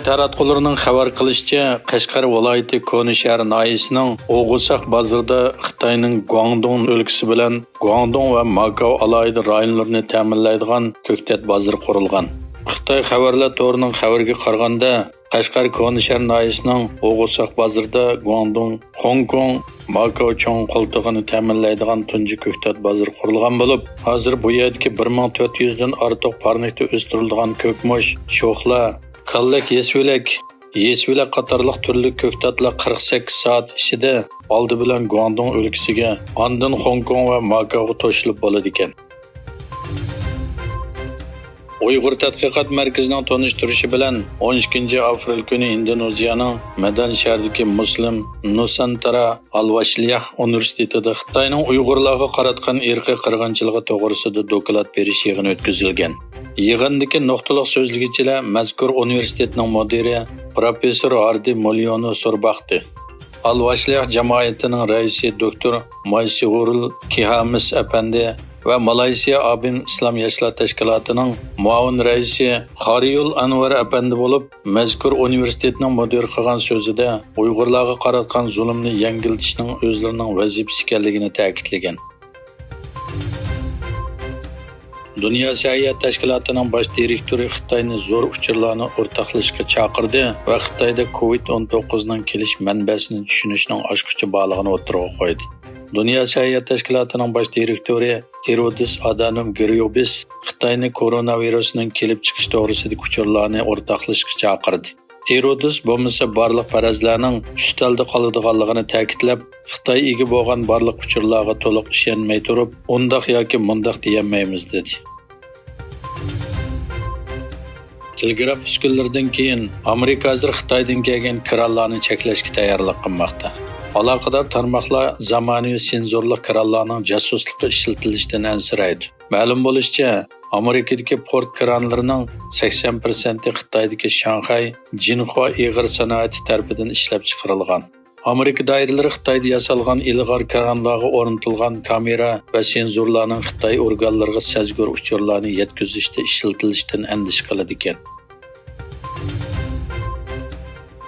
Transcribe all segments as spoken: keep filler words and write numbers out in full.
تاراتقۇلىرىنىڭ خەۋەر قىلىشىچە، قەشقەر ۋىلايىتى كونىشەھەر ناھىيەسىنىڭ ئوغۇزاق بازىرىدا خىتاينىڭ گۇاڭدۇڭ ئۆلكىسى بىلەن گۇاڭدۇڭ ۋە ماكاۋ ئالاھىدە رايونلىرىنى تەمىنلەيدىغان كۆكتات بازىرى قۇرۇلغان. خىتاي خەۋەرلەر تورىنىڭ خەۋىرىگە قارىغاندا، قەشقەر كونىشەھەر ناھىيەسىنىڭ ئوغۇزاق بازىرىدا گۇاڭدۇڭ، خوڭكوڭ، ماكاۋ چوڭ قولتۇقىنى تەمىنلەيدىغان تۇنجى كۆكتات بازىرى قۇرۇلغان بولۇپ، ھازىر بۇ يەردىكى بىر مىڭ تۆت يۈزدىن ئارتۇق پارنىكتا ئۆستۈرۈلىدىغان كۆك مۇچ، شوخلا، كاللەك يېسىۋىلەك، يېسىۋىلەك قاتارلىق تۈرلۈك كۆكتاتلار قىرىق سەككىز سائەت ئىچىدە ئالدى بىلەن گۇاڭدۇڭ ئۆلكىسىگە، ئاندىن خوڭكوڭ ۋە ماكاۋغا توشۇلۇپ بولىدىكەن. ئۇيغۇر تەتقىقات مەركىزىنىڭ تونۇشتۇرۇشى بىلەن، ئون ئىككىنچى ئاپرېل كۈنى ئىندونېزىيەنىڭ مەدەن شەھىرىدىكى مۇسلىم نۇسانتارا ئالۋاشلىياھ ئۇنىۋېرسىتېتىدا خىتاينىڭ ئۇيغۇرلارغا قاراتقان ئىرقىي قىرغىنچىلىقى توغرىسىدا دوكلات بېرىش يىغىنى ئۆتكۈزۈلگەن. يىغىندىكى نۇقتىلىق سۆزلىگۈچىلەر مەزكۇر ئۇنىۋېرسىتېتنىڭ مۇدىرى پروفېسسور ھاردى موليونو سورباختى، ئالۋاشلىياھ جامائىتىنىڭ رەئىسى دوكتور مايسىغۇرۇل كىھامىس ئەپەندى ۋە مالايسىيا ئابىم ئىسلام ياشلار تەشكىلاتىنىڭ مۇئاۋىن رەئىسى خارىيۇل ئەنۋەر ئەپەندى بولۇپ، مەزكۇر ئۇنىۋېرسىتېتنىڭ مۇدىرى قىلغان سۆزىدە ئۇيغۇرلارغا قاراتقان زۇلۇمنى يەڭگىلتىشنىڭ ئۆزلىرىنىڭ ۋەزىپىسى ئىكەنلىكىنى تەكىتلىگەن. دۇنيا سەھىيە تەشكىلاتىنىڭ باش دىرېكتورى خىتاينى زور ئۇچۇرلارنى ئورتاقلىشىشقا چاقىردى ۋە خىتايدا كوۋىد ئون توققۇزنىڭ كېلىش مەنبەسىنى چۈشىنىشنىڭ ئاچقۇچى بارلىقىنى ئوتتۇرىغا قويدى. دۇنيا سەھىيە تەشكىلاتىنىڭ باش دىرېكتورى تېرودىس ئادانوم گېريوبىس خىتاينى كورونا ۋىرۇسىنىڭ كېلىپ چىقىش توغرىسىدىكى ئۇچۇرلارنى ئورتاقلىشىشقا چاقىردى. تېرودىس بولمىسا بارلىق پەرەزلەرنىڭ ئۈستەلدە قالىدىغانلىقىنى تەكىتلەپ، خىتاي ئىگە بولغان بارلىق ئۇچۇرلارغا تولۇق ئىشەنمەي تۇرۇپ، ئۇنداق ياكى مۇنداق دېيەلمەيمىز، دېدى. تېلېگراف ئۈسكۈنىلىرىدىن كېيىن، ئامېرىكا ھازىر خىتايدىن كەلگەن كىرانلارنى چەكلەشكە تەييارلىق قىلماقتا. ئالاقىدار تارماقلار زامانىۋى سېنزورلۇق كىرانلارنىڭ جاسۇسلۇققا ئىشلىتىلىشىدىن ئەنسىرەيدۇ. مەلۇم بولۇشىچە، ئامېرىكىدىكى پورت كىرانلىرىنىڭ سەكسەن پىرسەنتى خىتايدىكى شاڭخەي جىنخۇا ئېغىر سانائىتى تەرىپىدىن ئىشلەپ چىقىرىلغان. ئامېرىكا دائىرىلىرى خىتايدا ياسالغان ئىلغار كىرانلارغا ئورنىتىلغان كامېرا ۋە سېنزورلارنىڭ خىتاي ئورگانلىرىغا سەزگۈر ئۇچۇرلارنى يەتكۈزۈشتە ئىشلىتىلىشىدىن ئەندىشە قىلىدىكەن.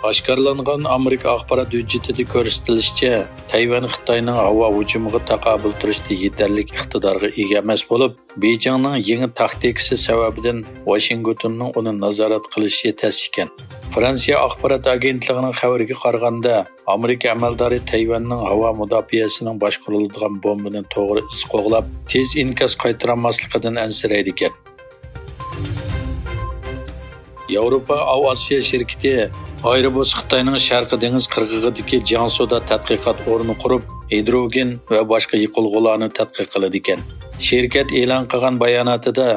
ئاشكارىلانغان ئامېرىكا ئاخبارات ھۆججىتىدە كۆرسىتىلىشىچە، تەيۋەن خىتاينىڭ ھاۋا ھۇجۇمىغا تاقابىل تۇرۇشتا يېتەرلىك ئىقتىدارغا ئىگە ئەمەس بولۇپ، بېيجىڭنىڭ يېڭى تاكتىكىسى سەۋەبىدىن ۋاشىنگتوننىڭ ئۇنى نازارەت قىلىشى تەس ئىكەن. فرانسىيە ئاخبارات ئاگېنتلىقىنىڭ خەۋىرىگە قارىغاندا، ئامېرىكا ئەمەلدارى تەيۋەننىڭ ھاۋا مۇداپىئەسىنىڭ باشقۇرۇلىدىغان بومبىنى توغرا ئىز قوغلاپ، تېز ئىنكاس قايتۇرالماسلىقىدىن ئەنسىرەيدىكەن. ياۋروپا ئاۋۇ ئاسىيا شىركىتى ئايروبۇس خىتاينىڭ شەرقىي دېڭىز قىرغىقىدىكى جياڭسۇدا تەتقىقات ئورنى قۇرۇپ، ھىدروگېن ۋە باشقا يېقىلغۇلارنى تەتقىق قىلىدىكەن. شىركەت ئېلان قىلغان باياناتىدا،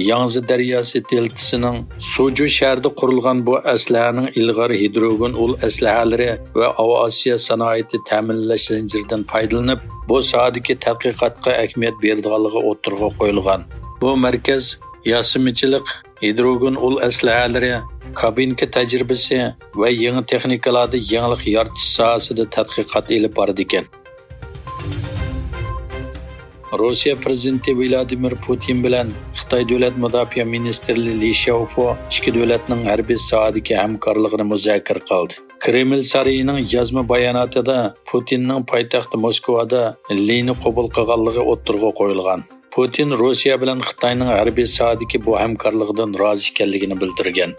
ياڭزى دەرياسى دېلتىسىنىڭ سۇجۇ شەھىرىدە قۇرۇلغان بۇ ئەسلىھەنىڭ ئىلغار ھىدروگېن ئۇل ئەسلىھەلىرى ۋە ئاۋۇ ئاسىيا سانائىتى تەمىنلەش زەنجىرىدىن پايدىلىنىپ، بۇ ساھەدىكى تەتقىقاتقا ئەھمىيەت بېرىدىغانلىقى ئوتتۇرىغا قويۇلغان. بۇ مەركەز ياسىمىچىلىق، ھىدروگېن ئۇل ئەسلىھەلىرى، كابىنكا تەجرىبىسى ۋە يېڭى تېخنىكىلاردا يېڭىلىق يارىتىش ساھەسىدە تەتقىقات ئېلىپ بارىدىكەن. روسىيە پىرېزىدېنتى ۋلادىمىر پۇتىن بىلەن خىتاي دۆلەت مۇداپىئە مىنىستىرى لى شياۋفو ئىككى دۆلەتنىڭ ھەربىي ساھەدىكى ھەمكارلىقىنى مۇزاكىرە قىلدى. كرېمل سارىيىنىڭ يازما باياناتىدا پۇتىننىڭ پايتەخت موسكۋادا لىنى قوبۇل قىلغانلىقى ئوتتۇرىغا قويۇلغان. پۇتىن روسىيە بىلەن خىتاينىڭ ھەربىي ساھەدىكى بۇ ھەمكارلىقىدىن رازى ئىكەنلىكىنى بىلدۈرگەن.